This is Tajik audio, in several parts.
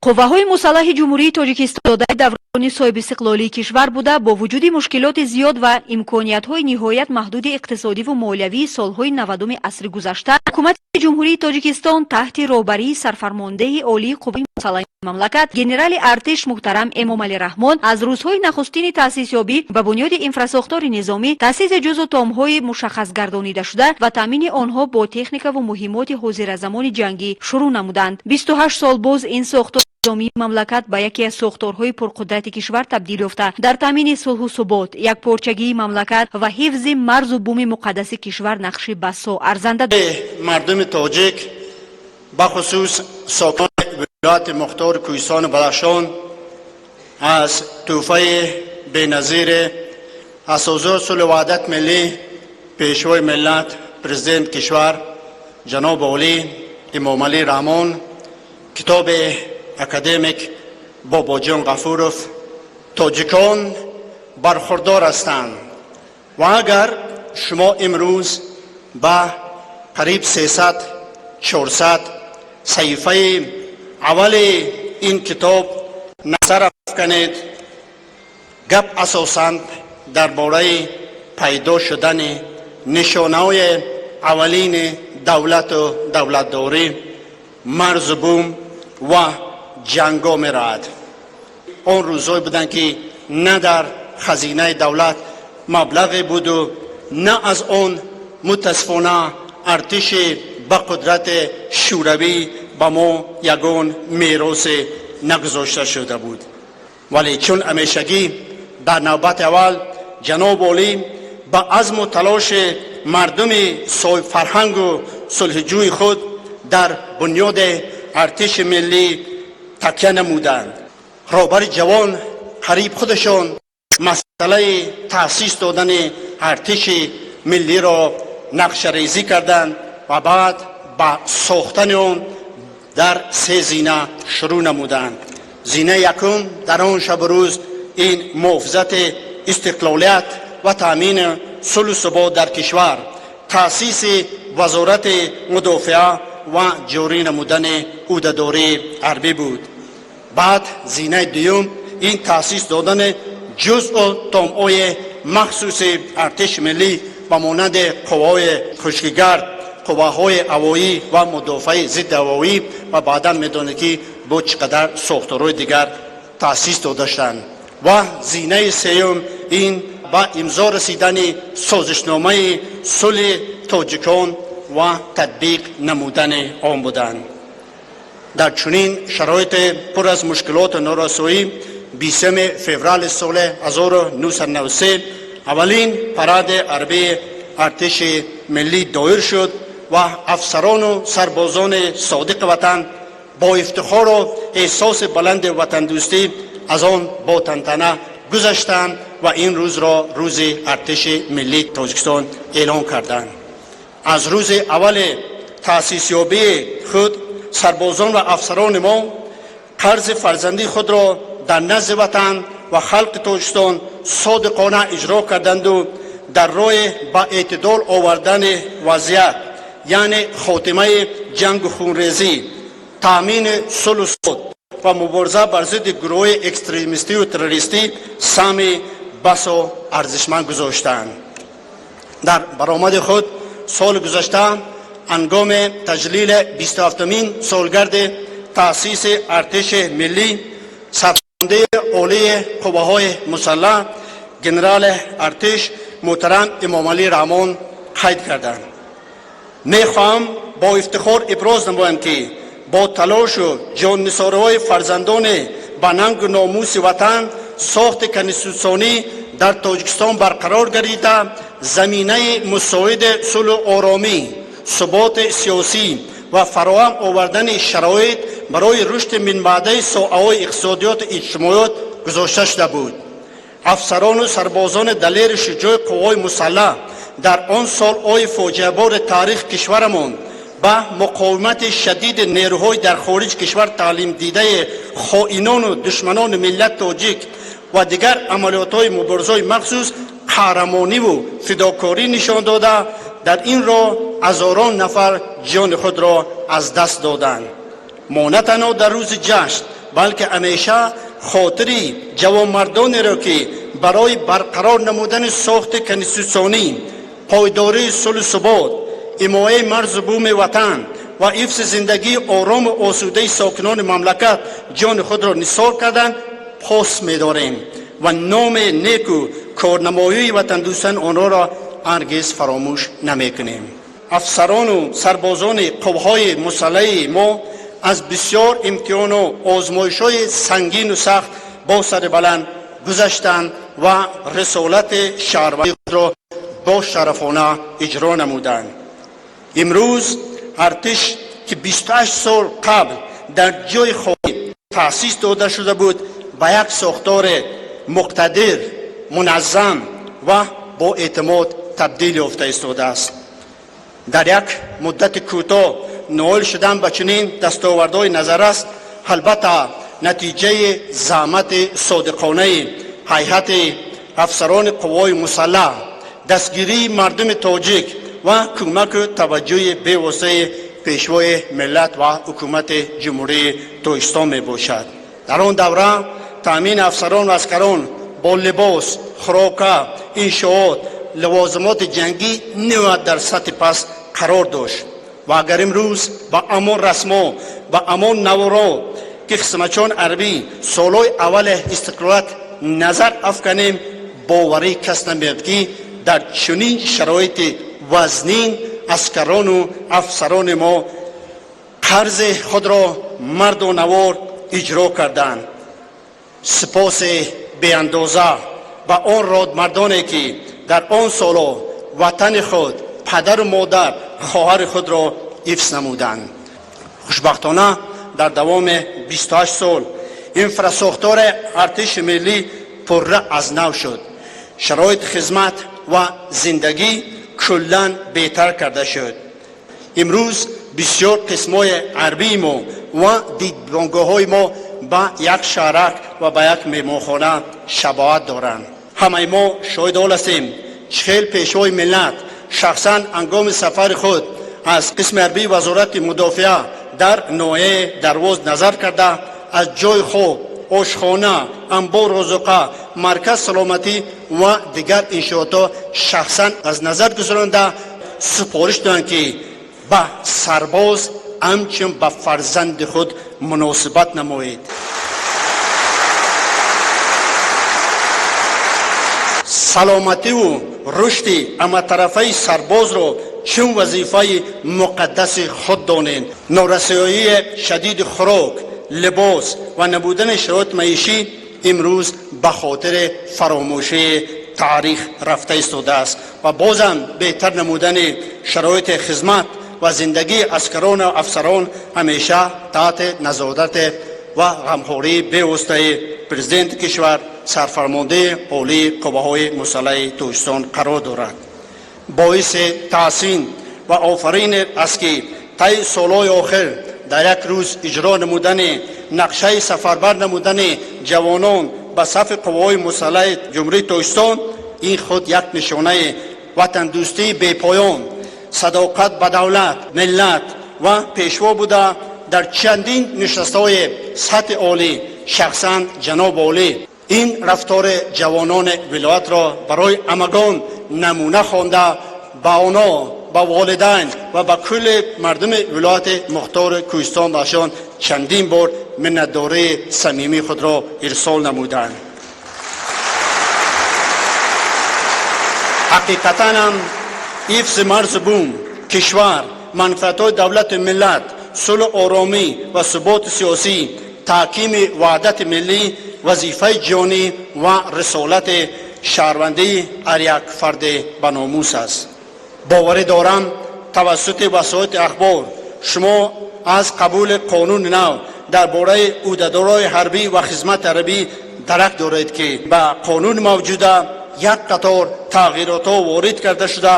Қувваҳои мусаллаҳи Ҷумҳурии Тоҷикистон додаи даврони соҳибистиқлолии кишвар буда, бо вуҷуди мушкилоти зиёд ва имкониятҳои ниҳоят маҳдуди иқтисодиву молиявии солҳои 90-уми асри гузашта, Ҳукумати Ҷумҳурии Тоҷикистон таҳти роҳбарии Сарфармондеҳи Олии Қувваи мусаллаҳи мамлакат, генерали артиш муҳтарам Эмомалӣ Раҳмон, аз рӯзҳои нахустини таъсисёбӣ ба бунёди инфрасохтори низомӣ, таъсиси ҷузъу томҳои мушаххасгардонидашуда ва таъмини онҳо бо техникаву муҳиммоти ҳозиразамони ҷангӣ шурӯъ намуданд. 28 сол боз ин сохтор низомии мамлакат ба яке аз сохторҳои пурқудрати кишвар табдил ёфта, дар таъмини сулҳу субот, якпорчагии мамлакат ва ҳифзи марзу буми муқаддаси кишвар нақши басо арзанда. Мардуми тоҷик, бахусус сокинони Вилояти Мухтори Кӯҳистони Бадахшон, аз тӯҳфаи беназири Асосгузори сулҳу ваҳдати миллӣ, Пешвои миллат, Президенти кишвар ҷаноби олӣ Эмомалӣ Раҳмон, китоби академик Бобоҷон Ғафуров «Тоҷикон» бархурдор ҳастанд. Ва агар шумо имрӯз ба қариб 300-400 саҳифаи аввали ин китоб назар афканед, гап асосан дар бораи пайдо шудани нишонаҳои аввалини давлату давлатдорӣ, марзу бум ва ҷангҳо меравад. Он рӯзҳое буданд, ки на дар хазинаи давлат маблағе буду, на аз он, мутаассифона, артиши ба қудрати Шӯравӣ ба мо ягон меросе нагузошта шуда буд. Вале чун ҳамешагӣ, дар навбати аввал ҷаноби олӣ ба азму талоши мардуми соҳибфарҳангу сулҳиҷӯи худ дар бунёди артиши миллӣ такя намуданд, роҳбари ҷавон қариб худашон масъалаи таъсис додани артиши миллиро нақшарезӣ карданд ва баъд ба сохтани он дар се зина шурӯъ намуданд. Зинаи якум дар он шабу рӯз ин муҳофизати истиқлолият ва таъмини сулҳу субот дар кишвар, таъсиси Вазорати мудофиа ва ҷорӣ намудани ӯҳдадории ҳарбӣ буд. Баъд зинаи дуюм ин таъсис додани ҷузъу томҳои махсуси артиши миллӣ ба монанди қувваҳои хушкигард, қувваҳои ҳавоӣ ва мудофиаи зидди ҳавоӣ ва баъдан медонед, ки бо чӣ қадар сохторҳои дигар таъсис дода шуданд. Ва зинаи сеюм ин ба имзо расидани созишномаи сулҳи тоҷикон ва татбиқ намудани он буданд. Дар чунин шароити пур аз мушкилоту норасоӣ, 20 феврали соли 1993 аввалин паради ҳарбии артиши миллӣ доир шуд ва афсарону сарбозони содиқи ватан бо ифтихору эҳсоси баланди ватандӯстӣ аз он бо тантана гузаштанд ва ин рӯзро Рӯзи артиши миллии Тоҷикистон эълон карданд. Аз рӯзи аввали таъсисёбии худ сарбозон ва афсарони мо қарзи фарзандии худро дар назди ватан ва халқи Тоҷикистон содиқона иҷро карданду дар роҳи ба эътидол овардани вазъият, яъне хотимаи ҷангу хунрезӣ, таъмини сулҳу субот ва мубориза бар зидди гурӯҳҳои экстремистию террористӣ саҳми басо арзишманд гузоштаанд. Дар баромади худ соли гузашта ҳангоми таҷлили 27-умин солгарди таъсиси артиши миллӣ, Сарфармондеҳи Олии Қувваҳои мусаллаҳ, генерали артиш муҳтарам Эмомалӣ Раҳмон қайд карданд: «Мехоҳам бо ифтихор иброз намоям, ки бо талошу ҷоннисориҳои фарзандони ба нангу номуси ватан сохти конститутсионӣ дар Тоҷикистон барқарор гардида, заминаи мусоиди сулҳу оромӣ, суботи сиёсӣ ва фароҳам овардани шароит барои рушди минбаъдаи соҳаҳои иқтисодиёту иҷтимоиёт гузошта шуда буд. Афсарону сарбозони далеру шуҷои қувваҳои мусаллаҳ дар он солҳои фоҷиабори таърихи кишварамон ба муқовимати шадиди нерӯҳои дар хориҷи кишвар таълимдидаи хоинону душманони миллати тоҷик ва дигар амалиётҳои муборизаҳои махсус қаҳрамониву фидокорӣ нишон дода, дар ин роҳ ҳазорон нафар ҷони худро аз даст доданд. Мо на танҳо дар рӯзи ҷашн балки ҳамеша хотири ҷавонмардонеро, ки барои барқарор намудани сохти конститутсионӣ, пойдории сулҳу субот, ҳимояи марзу буми ватан ва ҳифзи зиндагии орому осудаи сокинони мамлакат ҷони худро нисор карданд, пос медорем ва номи неку корнамоии ватандӯстони онҳоро ҳаргиз фаромӯш намекунем. Афсарону сарбозони қувваҳои мусаллаҳи мо аз бисёр имтиҳону озмоишҳои сангину сахт бо сари баланд гузаштанд ва рисолати шаҳрвандии худро бошарафона иҷро намуданд. Имрӯз артиш, ки 28 сол қабл дар ҷои холӣ таъсис дода шуда буд, ба як сохтори муқтадир, муназзам ва боэътимод табдил ёфта истодааст. Дар як муддати кӯтоҳ ноил шудан ба чунин дастовардҳои назаррас албатта натиҷаи заҳмати содиқонаи ҳайати афсарони қувваҳои мусаллаҳ, дастгирии мардуми тоҷик ва кӯмаку таваҷҷӯҳи бевоситаи Пешвои миллат ва ҳукумати Ҷумҳурии Тоҷикистон мебошад. Дар он давра таъмини афсарон ва аскарон бо либос, хӯрока, иншоот, лавозимоти ҷангӣ ниҳоят дар сатҳи паст қарор дошт. Ва агар имрӯз ба ҳамон расмҳо, ба ҳамон наворо, ки хизматчиёни ҳарбӣ солҳои аввали истиқлолият, назар афканем, боварӣ кас намеяд, ки дар чунин шароити вазнин аскарону афсарони мо қарзи худро мардонавор иҷро карданд. Сипоси беандоза ба он родмардоне, ки дар он солҳо ватани худ, падару модар, хоҳари худро ҳифз намуданд. Хушбахтона, дар давоми 28 сол инфрасохтори артиши миллӣ пурра аз нав шуд, шароити хизмат ва зиндагӣ куллан беҳтар карда шуд. Имрӯз бисёр қисмҳои ҳарбии мо ва дидбонгоҳҳои мо ба як шаҳрак ва ба як меҳмонхона шабоҳат доранд. Ҳамаи мо шоҳиди он ҳастем, чӣ хел Пешвои миллат шахсан ҳангоми сафари худ аз қисми ҳарбии Вазорати мудофиа дар ноҳияи Дарвоз назар карда, аз ҷои хоб, ошхона, анбор озуқа, марказ саломатӣ ва дигар иншоотҳо шахсан аз назар гузаронда, супориш доданд, ки ба сарбоз ҳамчун ба фарзанди худ муносибат намоед. Саломативу рушди ҳаматарафаи сарбозро чун вазифаи муқаддаси худ донед. Норасоии шадиди хӯрок, либос ва набудани шароити маишӣ имрӯз ба хотири фаромӯшии таърих рафта истодааст ва бозам беҳтар намудани шароити хизмат ва зиндагии аскарону афсарон ҳамеша таҳти назорат ва ғамхории бевоситаи Президенти кишвар, Сарфармондаи Олии Қувваҳои Мусаллаҳи Тоҷикистон қарор дорад. Боиси таҳсин ва офарин аст, ки таи солҳои охир дар як рӯз иҷро намудани нақшаи сафарбар намудани ҷавонон ба сафи қувваҳои мусаллаҳи Ҷумҳурии Тоҷикистон, ин худ як нишонаи ватандӯстии бепоён, садоқат ба давлат, миллат ва Пешво буда, дар чандин нишастҳои сатҳи олӣ шахсан ҷаноби олӣ ин рафтори ҷавонони вилоятро барои ҳамагон намуна хонда, ба онҳо, ба волидайн ва ба кулли мардуми вилояти мухтори Кӯҳистон Бадахшон чандин бор миннатдории самимии худро ирсол намуданд. Ҳақиқатан ҳам ҳифзи марзу бум кишвар, манфиатҳои давлату миллат, сулҳу оромӣ ва суботи сиёсӣ, таҳкими ваҳдати миллӣ вазифаи ҷонӣ ва рисолати шаҳрвандии ҳар як фарди баномус аст. Боварӣ дорам, тавассути васоити ахбор шумо аз қабули қонуни нав дар бораи ӯҳдадорҳои ҳарбӣ ва хизмати ҳарбӣ дарак доред, ки ба қонуни мавҷуда як қатор тағйиротҳо ворид карда шуда,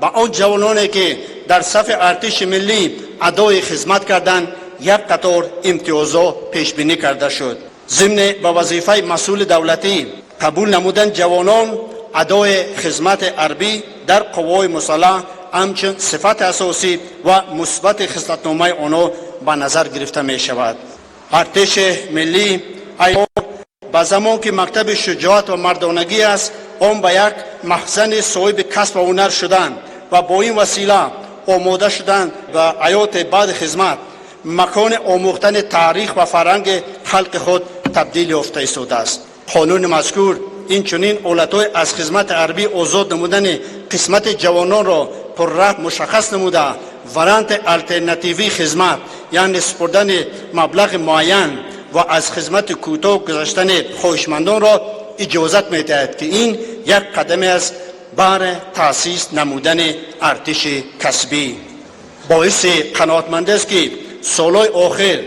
ба он ҷавононе, ки дар сафи артиши миллӣ адои хизмат карданд, як қатор имтиёзҳо пешбинӣ карда шуд. Зимни ба вазифаи масъули давлатӣ қабул намудан ҷавонон, адои хизмати ҳарбӣ дар қувваҳои мусаллаҳ ҳамчун сифати асосӣ ва мусбати хислатномаи онҳо ба назар гирифта мешавад. Артиши миллӣ ба замон ки мактаби шуҷоат ва мардонагӣ аст, он ба як маҳзани соҳиби касб ва ҳунар шудан ва бо ин васила омода шудан ба ҳаёти баъди хизмат, макони омӯхтани таърих ва фарҳанги халқи худ табдил ёфта истодааст. Қонуни мазкур инчунин ҳолатҳои аз хизмати ҳарбӣ озод намудани қисмати ҷавононро пурра мушаххас намуда, варианти алтернативии хизмат, яъне супурдани маблағи муайян ва аз хизмати кӯтоҳ гузаштани хоҳишмандонро иҷозат медиҳад, ки ин як қадаме аст баҳри таъсис намудани артиши касбӣ. Боиси қаноатмандӣ аст, ки солҳои охир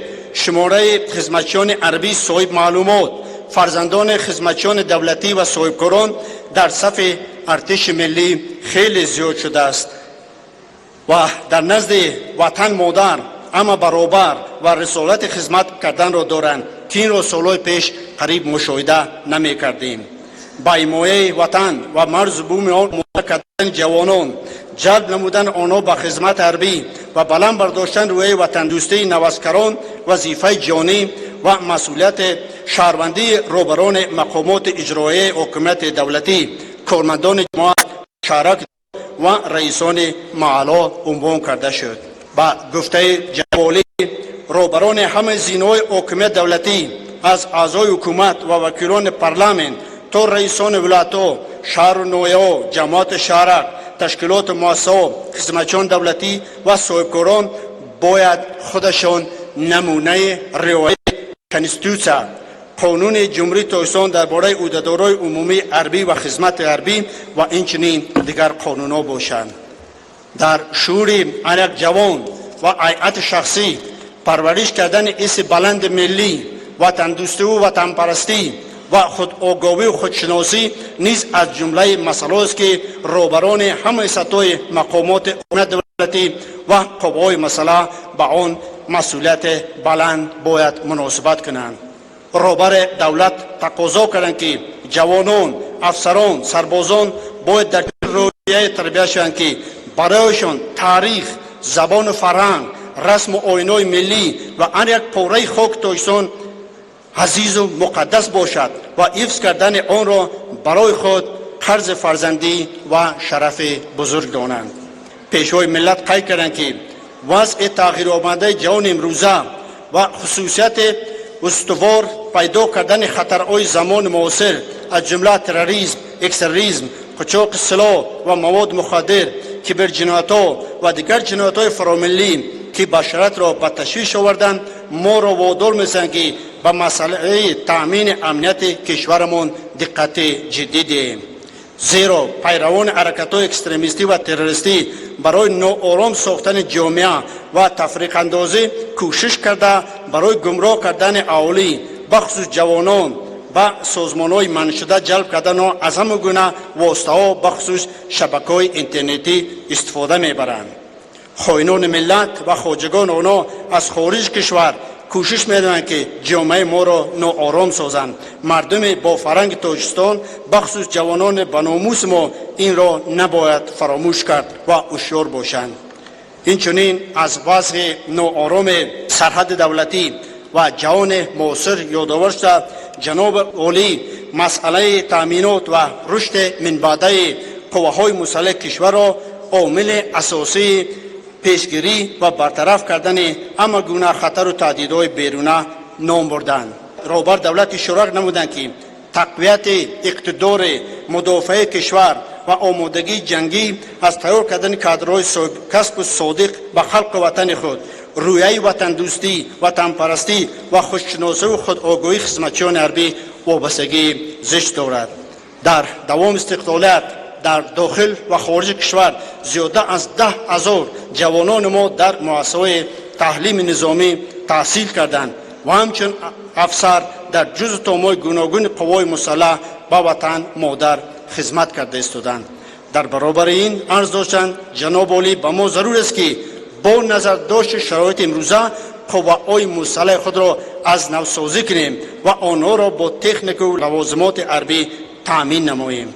шумораи хизматчиёни ҳарбии соҳиб маълумот, фарзандони хизматчиёни давлатӣ ва соҳибкорон дар сафи артиши миллӣ хеле зиёд шудааст ва дар назди ватан модар ҳама баробар ва рисолати хизмат карданро доранд, ки инро солҳои пеш қариб мушоҳида намекардем. Ба ҳимояи ватан ва марзу буми он омода кардани ҷавонон, ҷалб намудани онҳо ба хизмати ҳарбӣ ва баланд бардоштани рӯҳияи ватандӯстии наваскарон вазифаи ҷонӣ ва масъулияти шаҳрвандии роҳбарони мақомоти иҷроияи ҳокимияти давлатӣ, кормандони ҷамоат, шаҳрак ва раисони маҳалло унвон карда шуд. Ба гуфтаи ҷаноби олӣ, роҳбарони ҳамаи зинаҳои ҳокимияти давлатӣ, аз аъзои ҳукумат ва вакилони парламент то раисони вилоятҳо, шаҳру ноҳияҳо, ҷамоати шаҳрак, ташкилоту муассисаҳо, хизматчиёни давлатӣ ва соҳибкорон бояд худашон намунаи риояи Конститутсия, Қонуни Ҷумҳурии Тоҷикистон дар бораи ӯҳдадориҳои умумии ҳарбӣ ва хизмати ҳарбӣ ва инчунин дигар қонунҳо бошанд. Дар шуури ҳар як ҷавон ва ҳайати шахсӣ парвариш кардани ҳисси баланди миллӣ, ватандӯстиву ватанпарастӣ ва худогоҳиву худшиносӣ низ аз ҷумлаи масъалаҳоест, ки роҳбарони ҳамаи сатҳҳои мақомоти ҳокимияти давлатӣ ва қувваҳои мусаллаҳ ба он масъулияти баланд бояд муносибат кунанд. Роҳбари давлат тақозо карданд, ки ҷавонон, афсарон, сарбозон бояд дар рӯҳияе тарбия шаванд, ки барояшон таърих, забону фарҳанг, расму оинҳои миллӣ ва ҳар як пораи хоки Тоҷикистон азизу муқаддас бошад ва ҳифз кардани онро барои худ қарзи фарзандӣ ва шарафи бузург донанд. Пешвои миллат қайд карданд, ки вазъи тағйирёбандаи ҷаҳони имрӯза ва хусусияти устувор пайдо кардани хатарҳои замони муосир, аз ҷумла терроризм, экстремизм, қочоқи силоҳ ва маводи мухаддир, киберҷиноятҳо ва дигар ҷиноятҳои фаромиллӣ, ки башариятро ба ташвиш оварданд, моро водор месозанд, ки ба масъалаи таъмини амнияти кишварамон диққати ҷиддӣ диҳем, зеро пайравони ҳаракатҳои экстремистӣ ва террористӣ барои ноором сохтани ҷомеа ва тафриқандозӣ кӯшиш карда, барои гумроҳ кардани аҳолӣ, бахусус ҷавонон, ба созмонҳои манъшуда ҷалб кардан аз ҳама гуна воситаҳо, бахусус шабакаҳои интернетӣ, истифода мебаранд. Хоинони миллат ва хоҷагони онҳо аз хориҷи кишвар кӯшиш медонанд, ки ҷомеаи моро ноором созанд. Мардуми бофарҳанги Тоҷикистон, бахусус ҷавонони баномуси мо, инро набояд фаромӯш кард ва ҳушёр бошанд. Инчунин аз вазъи ноороми сарҳади давлатӣ ва ҷаҳони муосир ёдовар шуда, ҷаноби олӣ масъалаи таъминот ва рушди минбаъдаи қувваҳои мусаллаҳи кишварро омили асосии пешгирӣ ва бартараф кардани ҳама гуна хатару таҳдидҳои беруна ном бурданд. Роҳбар давлат ишора намуданд, ки тақвияти иқтидори мудофиаи кишвар ва омодагии ҷангӣ аз тайёр кардани кадрҳои соҳибкасбу содиқ ба халқу ватани худ, рӯҳияи ватандӯстӣ, ватанпарастӣ ва худшиносиву худогоҳии хизматчиёни ҳарбӣ вобастагии зич дорад. Дар давоми истиқлолият дар дохил ва хориҷи кишвар зиёда аз 10 000 ҷавонони мо дар муассисаҳои таълими низомӣ таҳсил карданд ва ҳамчун афсар дар ҷузъу томҳои гуногуни қувваҳои мусаллаҳ ба ватан модар хизмат карда истоданд. Дар баробари ин, арз доштанд ҷаноби олӣ, ба мо зарур аст, ки бо назардошти шароити имрӯза қувваҳои мусаллаҳи худро аз навсозӣ кунем ва онҳоро бо техникаву лавозимоти ҳарбӣ таъмин намоем.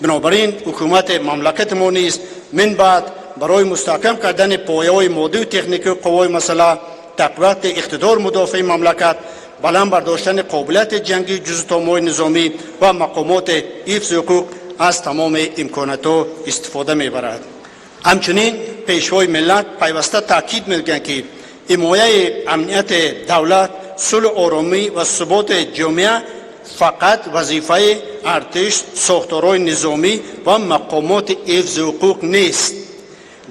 Бинобар ин ҳукумати мамлакати мо низ мин баъд барои мустаҳкам кардани пояҳои моддию техникии қувваҳои мусаллаҳ тақвияти иқтидор мудофиаи мамлакат, баланд бардоштани қобилияти ҷангии ҷузъутомҳои низомӣ ва мақомоти ҳифзи ҳуқуқ аз тамоми имкониятҳо истифода мебарад. Ҳамчунин Пешвои миллат пайваста таъкид мекунанд, ки ҳимояи амнияти давлат, сулҳу оромӣ ва суботи ҷомеа фақат вазифаи артиш, сохторҳои низомӣ ва мақомоти ҳифзи ҳуқуқ нест.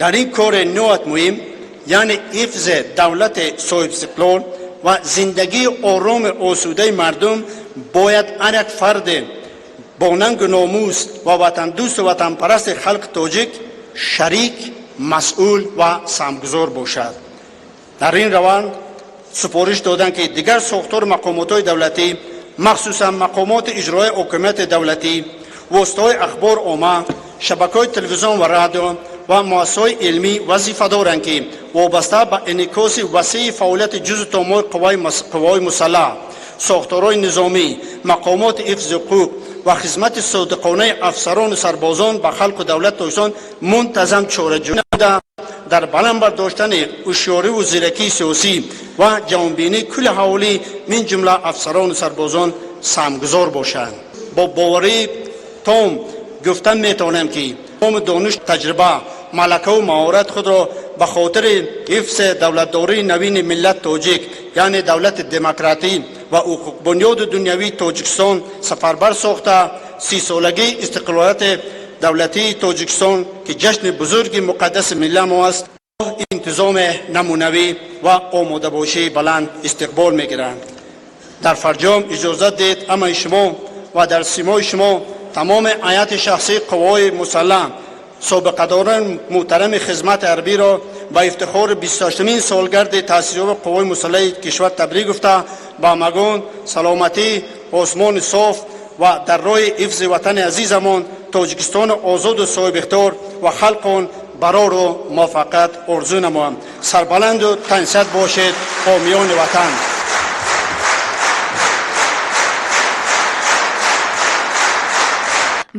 Дар ин кори ниҳоят муҳим, яъне ҳифзи давлати соҳибистиқлол ва зиндагии орому осудаи мардум, бояд ҳар як фарде бо нангу номус ва ватандӯсту ватанпарасти халқи тоҷик шарик, масъул ва саҳмгузор бошад. Дар ин раванд супориш доданд, ки дигар сохтору мақомотҳои давлатӣ, махсусан мақомоти иҷроияи ҳокимияти давлатӣ, воситаҳои ахбор омма, шабакаҳои телевизион ва радио ва муассисаҳои илмӣ вазифа доранд, ки вобаста ба инъикоси васеи фаъолияти ҷузъу томҳои қувваҳои мусаллаҳ, сохторҳои низомӣ, мақомоти ҳифзи ҳуқуқ ва хизмати содиқонаи афсарону сарбозон ба халқу давлати Тоҷикистон мунтазам чораҷӯӣ намуда, дар баланд бардоштани ҳушёриву зиракии сиёсӣ ва ҷаҳонбинии кулли аҳолӣ, мин ҷумла афсарону сарбозон, саҳмгузор бошанд. Бо боварии том гуфтан метавонем, ки тамоми дониш, таҷриба, малакаву маҳорат худро ба хотири ҳифзи давлатдории навини миллат тоҷик, яъне давлати демократӣ ва ҳуқуқбунёду дунявии Тоҷикистон сафарбар сохта, 30-солагии истиқлолияти давлатии Тоҷикистон, ки ҷашни бузурги муқаддаси миллат мо аст, интизоми намунавӣ ва омодабошии баланд истиқбол мегиранд. Дар фарҷом иҷозат диҳед, ҳамаи шумо ва дар симои шумо тамоми ҳайати шахсии қувваҳои мусаллаҳ, собиқадорони муҳтарами хизмати ҳарбиро ба ифтихори 28-умин солгарди таъсисёби қувваҳои мусаллаҳи кишвар табрик гуфта, ба ҳамагон саломатӣ, осмони соф ва дар роҳи ҳифзи ватани азизамон Тоҷикистони озоду соҳибихтиёр ва халқи он барору муваффақият орзу намоям. Сарбаланду тансиҳат бошед, ҳомиёни ватан.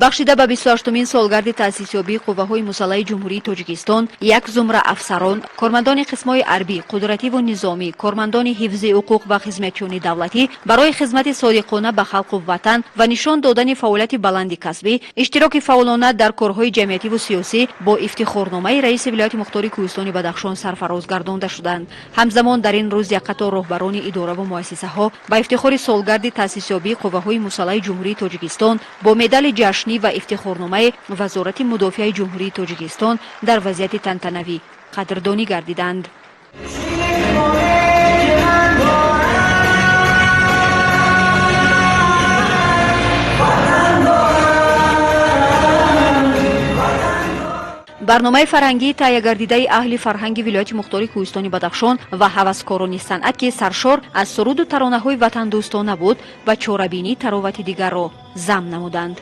Бахшида ба 28-умин солгарди таъсисёбии қувваҳои мусаллаҳи Ҷумҳурии Тоҷикистон, як зумра афсарон, кормандони қисмҳои ҳарбӣ, қудративу низомӣ, кормандони ҳифзи ҳуқуқ ва хизматчиёни давлатӣ барои хизмати содиқона ба халқу ватан ва нишон додани фаъолияти баланди касбӣ, иштироки фаъолона дар корҳои ҷамъиятиву сиёсӣ бо ифтихорномаи раиси вилояти мухтори Кӯҳистони Бадахшон сарфароз гардонда шуданд. Ҳамзамон дар ин рӯз як қатор роҳбарони идораву муассисаҳо ба ифтихори солгарди таъсисёбии қувваҳои мусаллаҳи Ҷумҳурии Тоҷикистон бо медали ҷашнӣ ва ифтихорномаи Вазорати мудофиаи Ҷумҳурии Тоҷикистон дар вазъияти тантанавӣ қадрдонӣ гардиданд. Барномаи фарҳангии таҳиягардидаи аҳли фарҳанги вилояти мухтори Кӯҳистони Бадахшон ва ҳаваскорони санъат, ки саршор аз суруду таронаҳои ватандӯстона буд, ба чорабинӣ таровати дигарро зам намуданд.